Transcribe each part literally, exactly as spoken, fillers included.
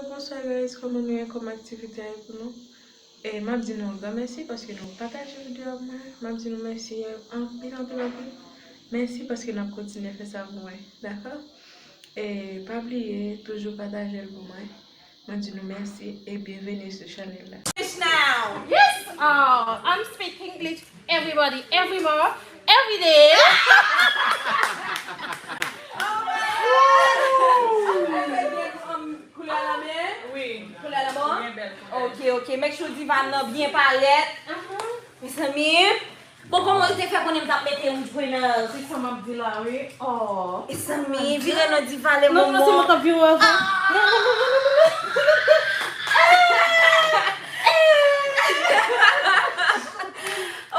Bonswa guys, kòman nou ye? Kòman aktivite a ye pou nou? E m ap di nou yon gran mèsi paske nou pataje videyo ak mwen. M ap di nou mèsi anpil, anpil, anpil. Mèsi paske n ap kontinye fè sa pou mwen. Dakò? E pa bliye, toujou pataje l pou mwen. Mwen di nou mèsi e byenveni sou chanèl la. Fish now. Yes, uh, I'm speak English. Everybody, everywhere, every day. Oh my God. Koulè la bèl? Wi. Koulè la bon? Byen bèl koulè. Ok, ok. Make sure diva nan byen parèt. Mezanmi. Bon, kòman ou te fè konnen m t ap mete yon jwe nan? Se sa m ap di la, wi. Oh. Mezanmi, vire nan diva le moman. Non, non, se mwen k ap vire avan. Ah! Non, non, non, non, non, non.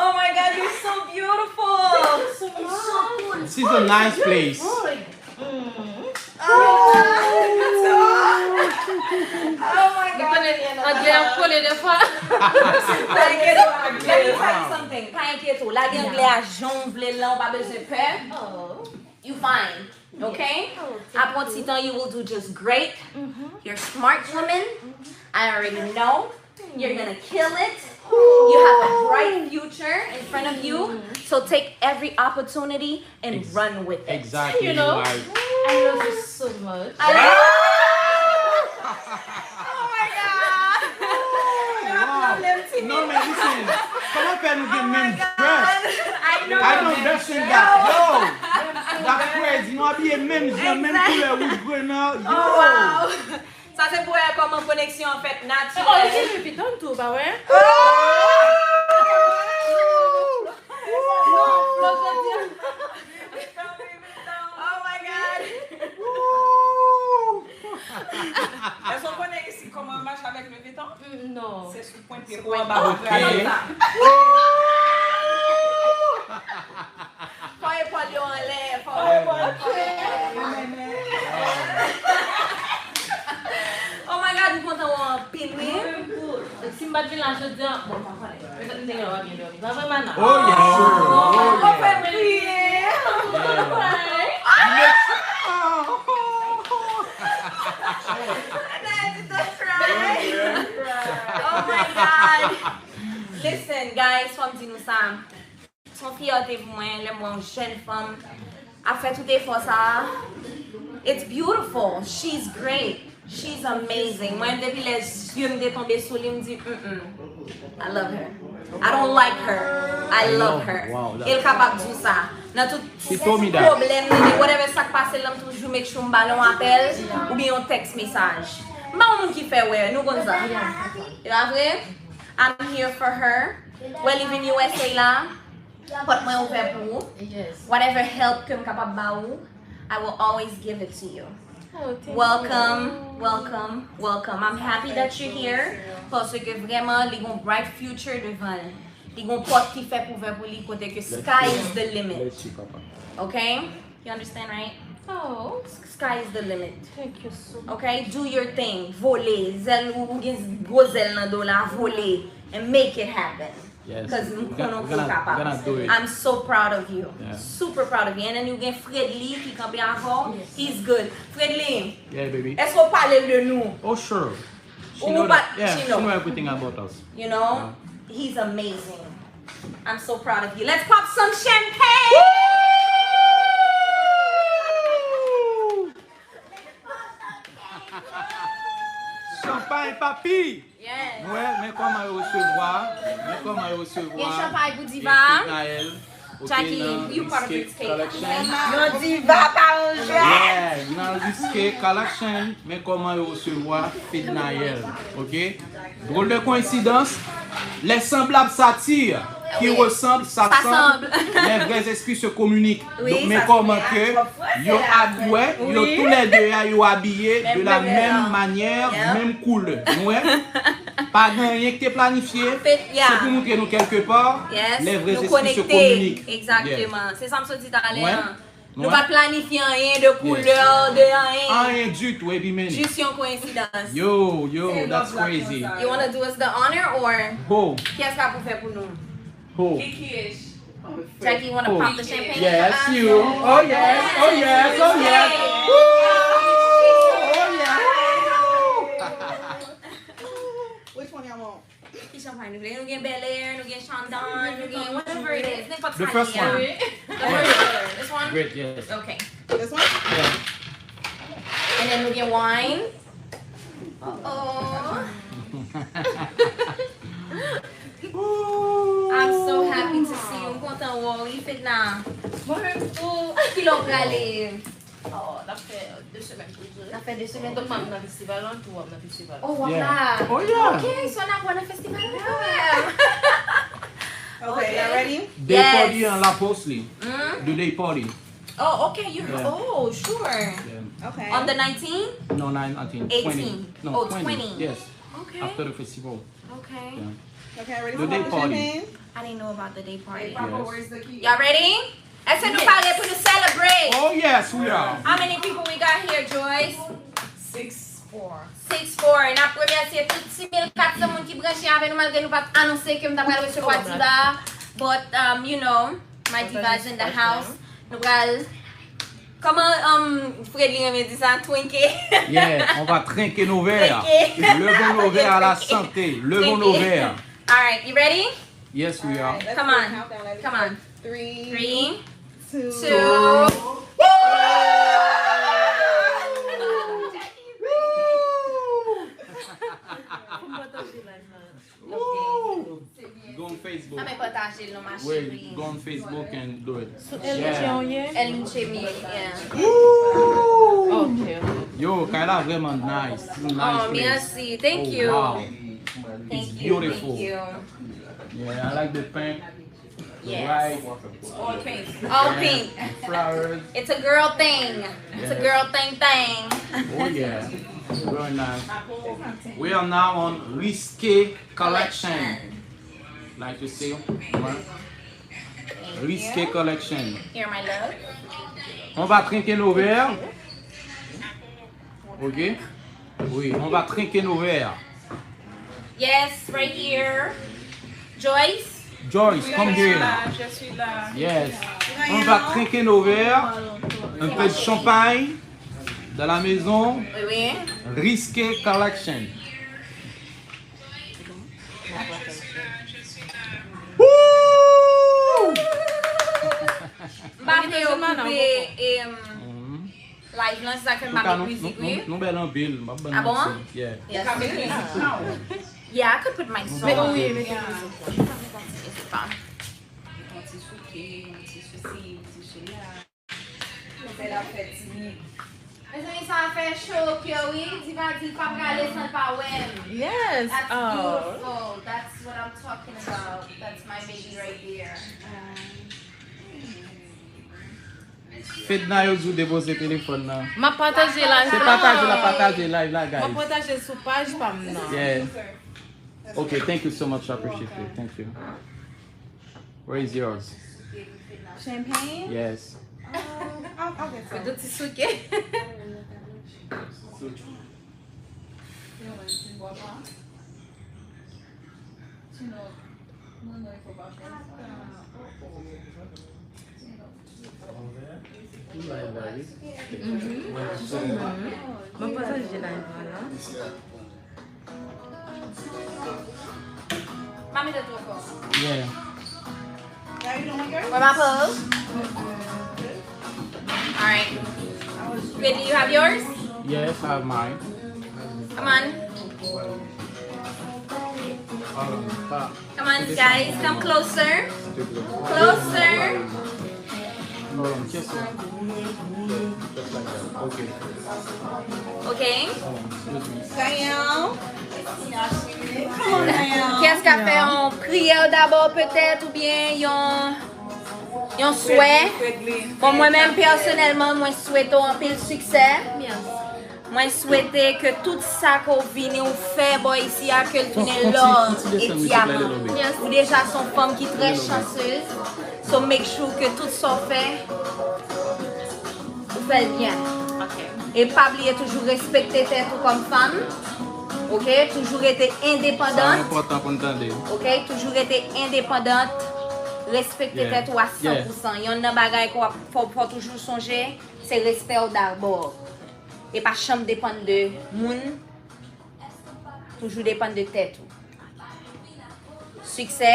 Oh my God, you're so beautiful. Thank you so much. You're so cool. This is a nice place. Good. Mm. Oh, oh my God. Anglè ap kole defwa. Pa enkyete w, let me tell you something. Pa enkyete w. Lage anglè a jan w vle l lan, ou pa bezwen pè. Oh. You fine. Okay? Oh, thank you. Apre yon ti tan, you will do just great. Mm-hmm. You're a smart woman. Mm-hmm. I already know. You're gonna kill it. You have a bright future in front of you. Mm-hmm. So take every opportunity and run with it. Exactly. You know? Right. I love you so much. I love Oh my God. Wow. Non, men listen. Kòman fè nou gen menm dress? I know. I know dress in that. Yo, that's crazy. Nou abiye menm jan, menm koulè wouj grenn nan. Yo. Oh, wow. Sa se pou wè kòman koneksyon an fèt natirèl. Oh, li gen Louis Vuitton tou, pa wè? Oh! Oh my God! Èske w konnen isi kòman yo mache avèk Louis Vuitton? Mm, non. Se sou pwent pye pou anba pou prale la. Fò epòl yo anlè, fò epòl yo anlè. Oh my God, m kontan wè w anpil, wi. Si m pa t vin la jodi a, bon, m pa konnen. Petèt m te gen dwa byen dòmi. Pa vre, Mana? Oh, yeah, sure. Oh, yeah. Ou fè m kriye. Yeah. Oh my God. Listen, guys, fò m di nou sa. Se yon fyète pou mwen lè m wè yon jèn fanm ap fè tout efò sa a. It's beautiful. She's great. She's amazing. Mwen, depi lè zye m te tonbe sou li, m di, mm, mm. I love her. I don't like her. I love her. Wow, e l kapab di w sa. Nan tout pwoblèm li, whatever sa k pase l lan, m toujou make sure m ba l yon apèl oubyen yon text mesaj. M pa yon moun ki fè wè, nou konn sa. E pa vre? I'm here for her. Well, even U S A la, pòt mwen ouvè pou ou. Yes. Whatever help ke m kapab ba ou, I will always give it to you. Oh, thank you. Welcome, welcome, welcome. I'm happy that you're here. Paske vrèman, li gon bright future devan l. Li gon pòt ki fèk ouvè pou li kote ke sky is the limit. Bless you, papa. Okay? You understand, right? Oh. S-, sky is the limit. Thank you so much. Okay? Do your thing. Vole. Zèl ou, ou gen gwo zèl nan do la, vole. And make it happen. Yes. 'Cause m konnen ke w kapab. We're gonna, we're gonna do it. I'm so proud of you. Yeah. Super proud of you. And then you gen Fredly ki kanpe avè w. Yes. He's good. Fredly, yeah, baby, èske w pale l de nou? Oh, sure. She know that. Yeah, she know everything about us. You know? Yeah. He's amazing. I'm so proud of you. Let's pop some champagne! Woo! Champagne, papi! Yes. Mwen, men kòman yo resevwa, men kòman yo resevwa. Gen champagne pou diva. Fednaelle, ok, Jackie, nan you part of Risque Collection. Yon diva pa yon jwèt. Yeah, nan Risque Collection, men kòman yo resevwa Fednaelle, ok? Drôle de coïncidence, les semblables s'attirent, qui ressemblent s'assemblent, les vrais esprits se communiquent. Donk, men kòman ke yo ab-, wè, yo toulède a, yo abiye de la même manière, menm koulè. Nou wè, pa gen anyen ki te planifye, se pou montre nou quelque part, les vrais esprits se communiquent. Exactement. Se sa m sot di talè a. Nou pa t planifye anyen de koulè, de anyen. Anyen ditou, epi men. Jis yon koyensidans. Yo, yo, that's crazy. You wanna do us the honor or kiyès k ap ouvè pou nou? Who? Jackie, you wanna pop the champagne? Yes, you. Oh, yes, oh, yes, oh, yes. Woo! Oh, yes. Ki champagne nou vle? Nou gen Belaire, nou gen Chandon, nou gen whatever it is. Nenpòt sa li ye. The first one. The first one. This one? Great, yes. Okay. This one? Yeah. And then nou gen wine. Uh-oh. I'm so happy to see you. M kontan wè w, wi, Fedna. Mwen menm tou. Kilè w prale? Oh, n ap fè de semèn toujou. N ap fè de semèn toujou. Donk, m ap nan festival lan, tou w ap nan festival. Oh, w ap la. Oh, yeah. Ok, so n ap wè nan festival lan kanmenm. Okay, y'all ready? Day party an La Poste li. The day party. Oh, okay, you, oh, sure. Yeah. Okay. On the nineteen? No, not nineteen. Eighteen. Twenty. No, oh, twenty. Twenty. Yes. Okay. After the festival. Okay. Yeah. Okay, ready for the day party. I didn't know about the day party. Yes. Y'all ready? Èske nou pare pou nou celebrate? Oh, yes, we are. How many people we got here, Joyce? Six four. Six four. N ap remèsye tout six mil quatre cents moun ki branche avè nou, malgre nou pa t anonse ke m ta pral resevwa Diva. But, um, you know, my Diva is in the house. Nou pral, kòman, um, Fredly renmen di sa? Twinke. Yeah, on va trinquer nos verres. Trinquer. Levons nos verres à la santé. Levons nos verres. All right, you ready? Yes, we are. Come on. Come on. Three, two. Woo! Woo! Go on Facebook. Sa men pataje l non, ma chérie. Go on Facebook and do it. Sou El Miche ou ye? El Miche mi ye, yeah. Woo! Ok, ok. Yo, kay la vrèman nice. Nice place. Oh, merci. Thank you. Wow. It's beautiful. Thank you. Yeah, I like the pink. Yes. Right. It's all pink. All pink. Flowers. It's a girl thing. It's a girl thing thing. Oh, yeah. Very nice. We are now on Risque Collection. Like you see, Risque Collection. Here, my love. On va trinquer nos verres. Ok? Oui, on va trinquer nos verres. Yes, right here. Joyce? Joyce, come here. Je suis là, je suis là. Yes. On va trinquer nos verres. Un peu de champagne dans la maison. Oui, oui. Risque Collection. Woo! M pa vle yo koupe, em, live lan, se sa ke m pa met mizik, wi. Nou, nou, nou bèl anpil, m ap ban nou ti. Yeah. Yes. Yeah, I could put my song. Mete mizik. Yon ti souke, yon ti sesi, yon ti sela. Mezanmi, sa fè cho, wi. Diva di l pa prale san l pa wè m. Yes. That's beautiful. That's what I'm talking about. That's my baby right there. Fedna, yo di w depoze telefòn nan. M ap pataje live la. Se pataje la, pataje live la, guys. M ap pataje l sou paj pa m nan. Yeah. Okay, thank you so much. I appreciate it. Thank you. Where is yours? Champagne? Yes. Um, I'll, I'll get some. Fè de ti souke. Mwen pataje live la. Mami de twò fò. Yeah. Wè ma pòz. Alright. Fredly, you have yours? Yes, I have mine. Come on. Hold on. Come on, guys, come closer. Closer. Hold on, just, just like that. Okay. Okay. Hold on, excuse me. Come on, Daniel. Kiyès k ap fè yon priyè dabò, petèt, oubyen yon, yon swè? Bon, mwen menm, pèsonèlman, mwen swete w anpil siksè. Mwen swete ke tout sa ke w vini w fè bò isi a, ke l tounen lò e dyaman. Ou deja se yon fanm ki trè chansez. So make sure ke tout sa w fè, ou fè l byen. E pa bliye toujou respekte tèt ou kòm fanm. Ok? Toujou rete endepandant. Sa enpòtan pou n tande. Ok? Toujou rete endepandant. Respekte tèt ou a san pou san. Yonn nan bagay ke w ap, fò, fò toujou sonje, se respè w dabò. E pa janm depann de moun, toujou depann de tèt ou. Siksè,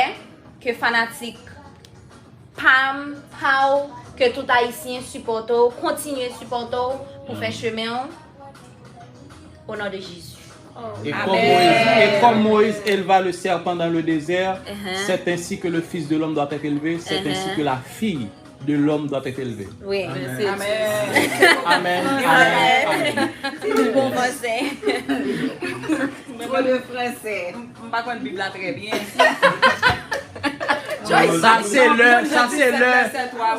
ke fanatik pa m, pa w, ke tout Ayisyen sipòte w, kontinye sipòte w pou fè chemen w. Au nom de Jésus. Et comme Moïse, et comme Moïse éleva le serpent dans le désert, c'est ainsi que le Fils de l'homme doit être élevé, c'est ainsi que la fille de l'homme doit être élevée. Wi. Amen. Amen. Amen. Amen. Se yon bon fransè. Tro de fransè. M pa konn Bib la trè byen. Sa se lè, sa se lè,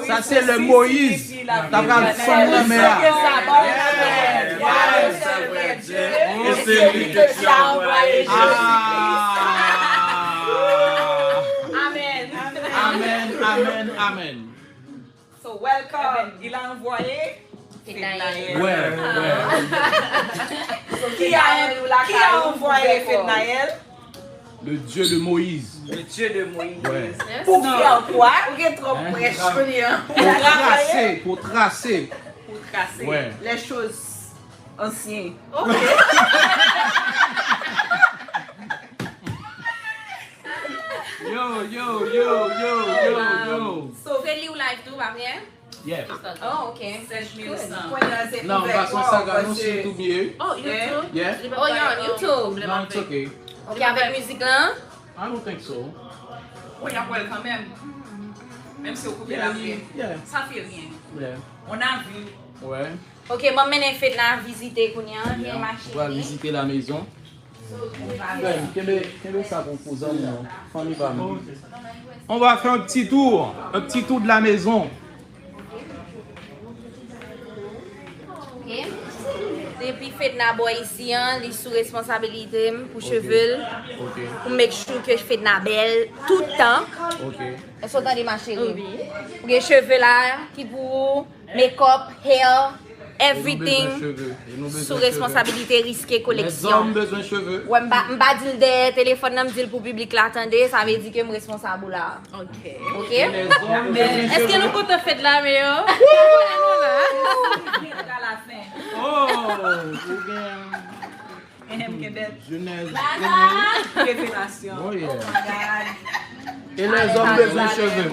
sa se lè Moyiz ta pral fann lanmè a. Amen. Amen, amen, amen. So, welcome. Il a envoyé Fednaelle. Ouais, ouais. So, ki a, ki a envoyé Fednaelle? Le Dieu de Moïse. Le Dieu de Moïse. Ouais. Pour faire quoi? Ou gen twòp prèch kounye a. Pour tracer, pour tracer. Pour tracer. Ouais. Les choses anciennes. Ok. Yo, yo, yo, yo, yo, yo. So, Fredly, ou live tou, pa vre? Yeah. Oh, ok. Sèj mil san. Kounye a se ouvè kò w, paske... Non, m pa sou Instagram, non, sou YouTube, yeah. Oh, YouTube? Yeah. Oh, you're on YouTube. Non, it's okay. Ok, avèk mizik lan? I don't think so. Wi, y ap wè l kanmenm. Menm si w koupe l apre. Yeah. Ça fait rien. Yeah. On a vu. Ouais. Ok, m ap mennen Fedna vizite kounye a, vyen mache. Ou pral vizite la maison. Frè m, kenbe, kenbe sa pou, pou zanmi nou. Fanmi pa m. On va faire un petit tour, un petit tour de la maison. Ok. Depi Fedna bò isi an, li sou responsabilite m pou cheve l. Ok. Pou make sure ke Fedna bèl tout tan. Ok. Èske w tande, ma chérie? Wi. Ou gen cheve la ki pou ou, make up, hair, everything sou responsabilite Riske Koleksyon. Lèzòm bezwen cheve. Wè, m pa, m pa di l dèyè telefòn nan, m di l pou piblik la tande, sa vle di ke m responsab ou la. Ok. Ok? Èske nou kontan fèt la, Meyò? Ou konnen nou la. Jusqu'à la fin. Oh, ou gen Ehem, Kebet. Jenèz. Revelasyon. Oh, yeah. Oh my God. E lèzòm bezwen cheve.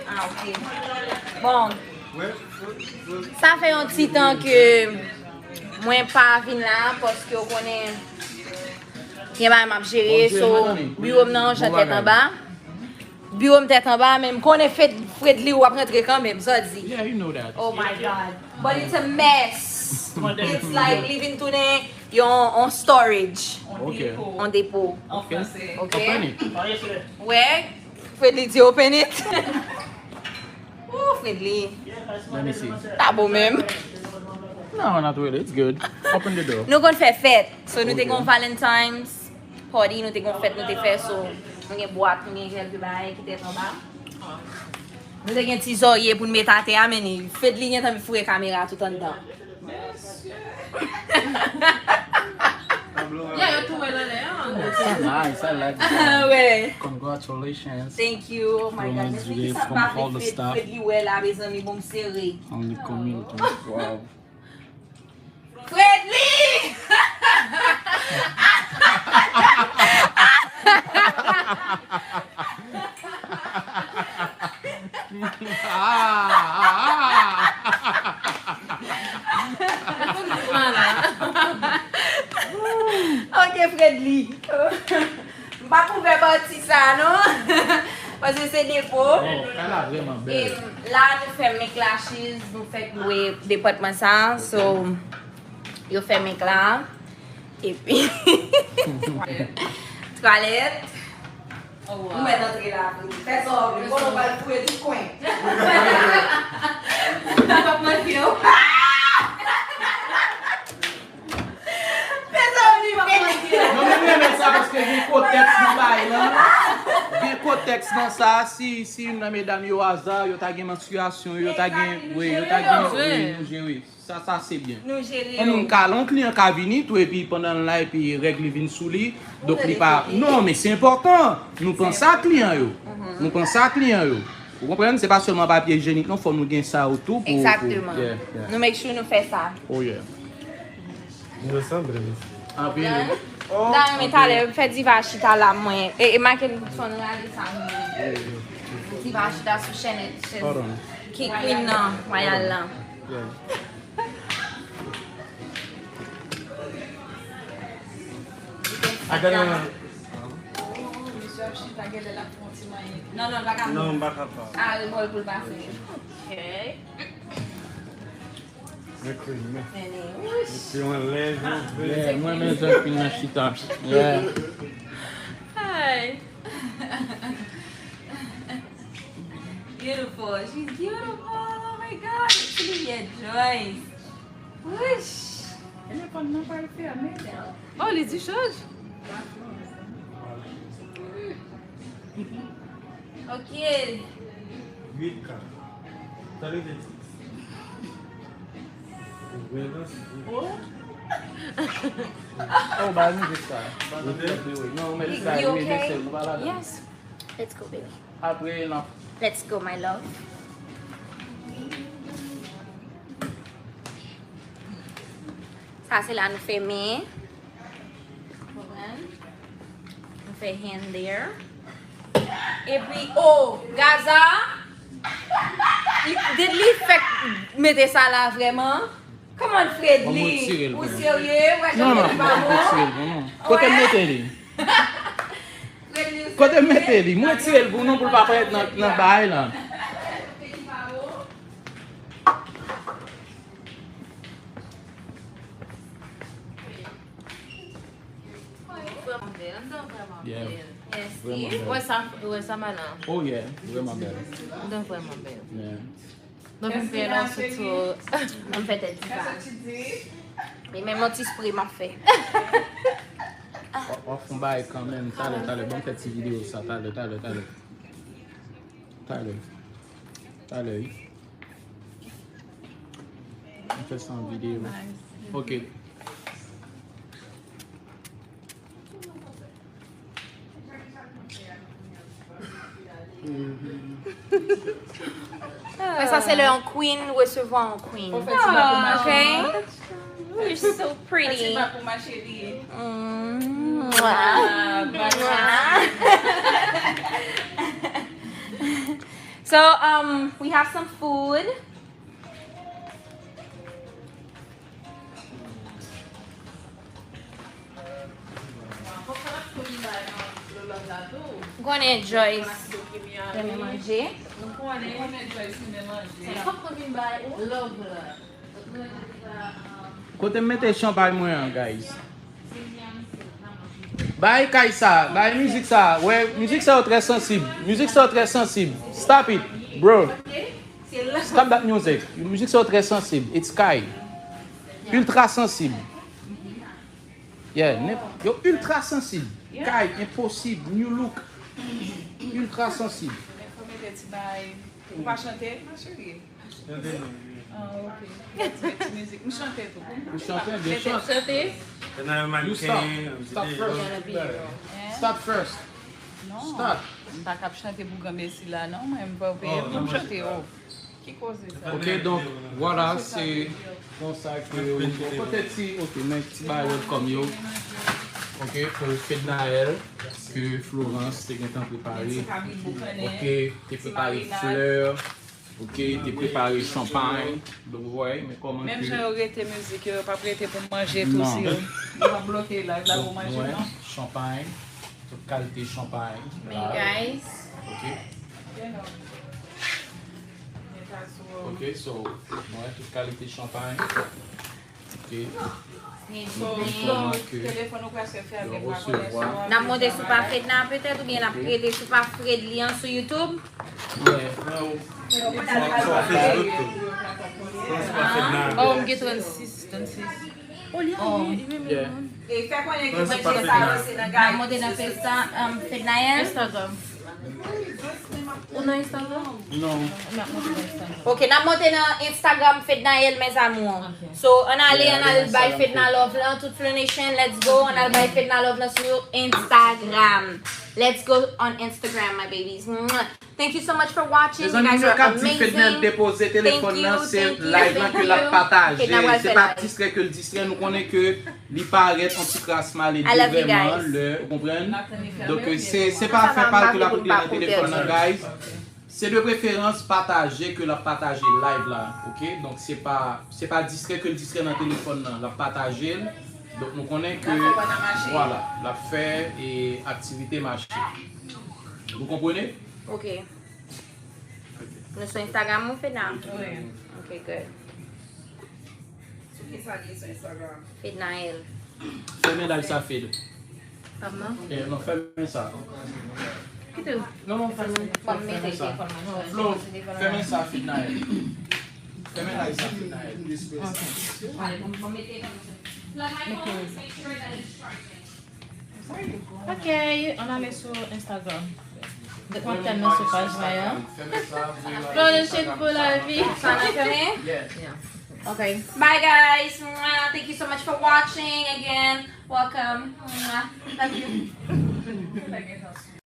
Ah, ok. Bon. Sa fè yon ti tan ke mwen pa vin la, paske w konnen gen bagay m ap jere, so, biwo m nan yon jan tèt anba. Biwo m tèt anba, men m konnen Fed-, Fredly, w ap rantre kanmenm, sa w di? Yeah, you know that. Oh my God. But it's a mess. It's like li vin tounen yon, yon storage. Ok. Yon depo. Ok. Ok? Open it. Wè, Fredly di open it. Ooh, Fredly. Let me see. Ta bon menm. No, not really. It's good. Open the door. Nou konn fè fèt. So, nou te gon Valentine's party, nou te gon fèt, nou te fè, so, nou gen bwat, nou gen kèlke bagay ki tèt anba. Nou te gen ti zòrye pou n met atè a, men Fredly gentan foure kamera tout anndan. Yeah, yo tou wè l anlè a. That's so nice. I like that. Wè. Congratulations. Thank you. Oh my God. Mèsi. Ki sa m pa vle Fredly wè la, mezanmi, bon, m sere. Only community. Wow. Fredly! Ok, Fredly. M pa kouvè pati sa, non. Paske se depo. Oh, kay la vrèman bèl. E la, nou fè make lashes, nou fèk lwe depatman sa. So, yo fè make la. Epi, twalèt. Ou mèt antre la, vre. Fè sa w vle. Konnen w pral foure tout kwen. Sa p ap manke w. Mezanmi, non, men m renmen sa paske gen kontèks nan bagay lan. Gen kontèks nan sa, si, si youn nan medam yo aza, yo ta gen manstriyasyon, yo ta gen, wi, yo ta gen, wi, nou jere. Sa, sa se byen. Nou jere yo. Yon moun ka, yon kliyan ka vini tou, epi pandan l la, epi règ li vin sou li, donk li pa, non, men se enpòtan. Nou panse a kliyan yo. Nou panse a kliyan yo. Ou konprann? Se pa sèlman papye ijyenik, non, fò nou gen sa yo tou pou, pou, yeah, yeah. Nou make sure nou fè sa. Oh, yeah. Nou sanble, mesye. Anpil. M ta renmen talè fè Diva chita la mwen. E, e Michael fè n rale sa mwen. Diva chita sou chèn, chèz King Queen nan, wayal lan. Misye ap chita, genlè l ap fè yon ti manyen. Non, non, l pa ka. Non, m pa kapab. A, remòl pou l pase. Ok. Mwen krenn, men. Mwen krenn anlè, jan. Yeah, mwen menm jan Queen nan chita. Yeah. Hi. Beautiful. She's beautiful. Oh my God. It's gonna be a Joyce. Wouch. E men fò n nan pral fèmen. Oh, li di chaj. Ok. Uit ka. Sa li vle di? Oh, ba mizik sa. Ba mizik sa. Non, men sa, wi, men se nou pa ladan. Yes. Let's go, baby. Apre, non. Let's go, my love. Sa se la nou fèmen. Konprann? Nou fè hand there. Epi, oh, Gaza, li, li fèk mete sa la vrèman. Come on, Fredly. Ou serye? Ou wè jan li pa bon? Kote m mete li? Kote m mete li? Mwen tire l pou nou, pou l pa parèt nan, nan bagay la. Vrèman bèl, m tann vrèman bèl. Yes, Steve. Wè sa, wè sa, manan. Oh yeah, vrèman bèl. M tann vrèman bèl. Yeah. Donk, m fè la sou tou. M fè tèt Diva. E menm yon ti spray m ap fè. W ap fè yon bagay kanmenm, talè, talè. Ban m fè ti videyo sa, talè, talè, talè. Talè. Talè, wi. M fè sa an videyo. Ok. Mwen sa se lè yon queen resevwa yon queen. Ok. You're so pretty. Mm. So, um, we have some food. Ou konnen Joyce renmen manje. Kote m mete chanpay mwen an, guys? Bay kay sa, bay mizik sa. Wè, mizik sa yo trè sansib. Mizik sa yo trè sansib. Stop it, bro. Stop that music. Mizik sa yo trè sansib. It's Kay. Ultra sansib. Yeah, yo ultra sansib. Kay, enposib, new look. Ultra sansib. Ou pa chante, ma chérie? Chante non. Ah, ok. Ti mizik. M chante tou. Ou chante, byen chante. You stop. Stop first. Stop first. Non. Stop. M pa kap chante pou granmesi la non, mwen m pa peye pou m chante. Oh. Ki koze sa? Ok, donk, vwala, se konsa ke, ok, kote ti, ok, men ti bagay welcome yo. Ok, pou Fednaelle, ke Florence te gentan prepare. Ok, te prepare flè. Ok, te prepare chanpay. Donk, ou wè, men kòman ke. Menm jan yo rete mizik yo, yo p ap rete pou manje tou si yo. Yo p ap bloke live la pou manje non. Chanpay, tout kalite chanpay. Men guys. Ok. Ok, so, mwen, tout kalite chanpay. Ok. N ap monte sou pa Fedna petèt oubyen n ap rete sou pa Fredly an sou YouTube? Oh, m gen trannsis, trannsis. Oh, li a, li, li menm li moun. N ap monte nan Fednaelle. Instagram. Ou nan Instagram? Non. Ok, n ap monte nan Instagram Fednaelle, mes amours. So, ann ale, ann al bay Fedna love lan, tout Flow Nation, let's go, ann al bay Fedna love lan sou Instagram. Let's go on Instagram, my babies. Mwah. Thank you so much for watching. You guys are amazing. Mezanmi, nou ka di Fedna depoze telefòn nan, se live lan ke l ap pataje. Se pa distrè ke l distrè. Nou konnen ke li parèt an ti kras malelve vrèman lè, ou konprann? Donk, se, se pa fè pa l ke l ap koute nan telefòn nan, guys. Se de preferans pataje ke l ap pataje live la, oke? Donk, se pa, se pa distrè ke l distrè nan telefòn nan, l ap pataje l. Donk, nou konnen ke, vwala, l ap fè, e, aktivite mache. Vous comprenez? Ok. Nou sou Instagram ou Fedna? Wi. Ok, good. Sou ki sa li sou Instagram? Fednaelle. Fèmen live sa, Fed. Kòman? Eh, non, fèmen sa. Kite. Non, non, fèmen, fèmen sa. Flo, fèmen sa, Fednaelle. Fèmen live sa, Fednaelle. Ok. Ok, ann ale sou Instagram. Dèk m ap tann nou sou paj mwen an. Florence Shade pou lavi. Sa nan fèmen? Ok. Bye, guys. Mwah. Thank you so much for watching again. Welcome. Mwah. Love you.